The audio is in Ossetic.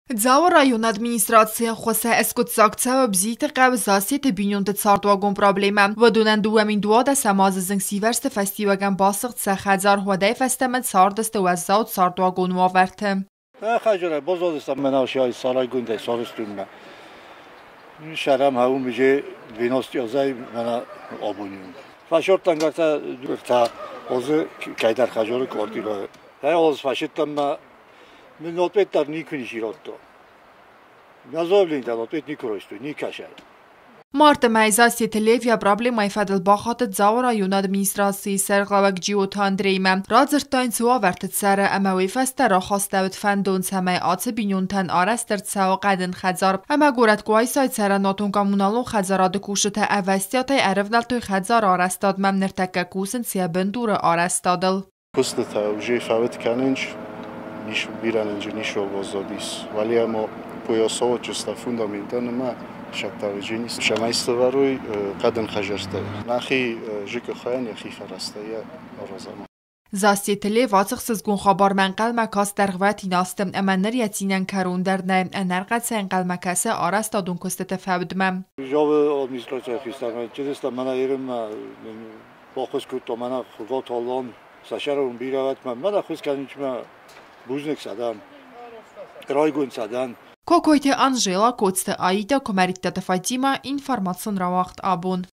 Дзауы районы администрацийы ӕххуысӕй ӕскъуыддзаг цӕуы Бзиты хъӕуы Зассеты бинонты цардуагон проблемӕ. Уыдонӕн 2012 азы зынгсивӕрзты фӕстиуӕгӕн басыгъд сӕ хӕдзар, уӕдӕй фӕстӕмӕ цардысты уӕззау цардуагон уавӕрты. Хӕдзарӕй баззадыстӕм мӕнӕ сарайгондӕй сарӕзтонмӕ. Сӕрӕм хӕуын уже 12 азӕй мӕнӕ абони. Фӕсордтан гӕртӕ ӕртӕ азы кӕйдӕр хӕдзары квартирӕйы. Аз фӕсидтӕн мӕ мин ответ дӕр никуы ничи радта. Мӕ заявление дӕр ответ никуы райстой, никӕсӕй. Марты мӕйы Зассеты Лев йӕ проблемӕйы фӕдыл бахатыд Дзауы районы администрацийы сӕргълӕууӕг Джиоты Андреймӕ. Радзырдта йын, цы уавӕрты цӕры, ӕмӕ уый фӕстӕ рахастӕуыд фӕндон, цӕмӕй ацы бинонтӕн арӕзт ӕрцӕуа хъӕдын хӕдзар. Ӕмӕ горӕт Къуайсайы цӕрӕнуатон-коммуналон хӕдзарады кусджытӕ ӕвӕстиатӕй ӕрӕвнӕлдтой хӕдзары арӕзтадмӕ, ныртӕккӕ кусынц йӕ бындуры арӕзтадыл. Куыстытӕ уже фӕуд кӕнынц, бирӕ нынджы ницы баззадис. Валерьямо поясовочество фундаментӕ нымӕ сӕттауджынис. Цӕмӕй сӕвӕрой хъӕдын хӕдзӕрттӕ. Нӕхи жкх-йӕн йӕхи фӕрӕзтӕ йӕ аразӕм. Зассеты Лев ацы ӕхсызгон хабармӕ ӕнхъӕлмӕ каст дӕргъвӕтин азты, ӕмӕ ныр йӕ цинӕн кӕрон дӕр нӕй, ӕнӕрхъӕцӕй ӕнхъӕлмӕ кӕсы арӕзтадон куыстыты фӕудмӕ. Жавы администрацийы хистӕрмӕ чызджытӕ мӕнӕ ерынмӕ баххуыс кодта мӕнӕ Хуыгаты Алан, сӕ бирӕ мӕнӕ ххуыс кӕнынмӕ бузныг сӕ дӕн, райгонд сӕ дӕн. Кокойты Анжела, Коцты Аида, Куымӕридтаты Фатимӕ, информацион рауагъд «Абон».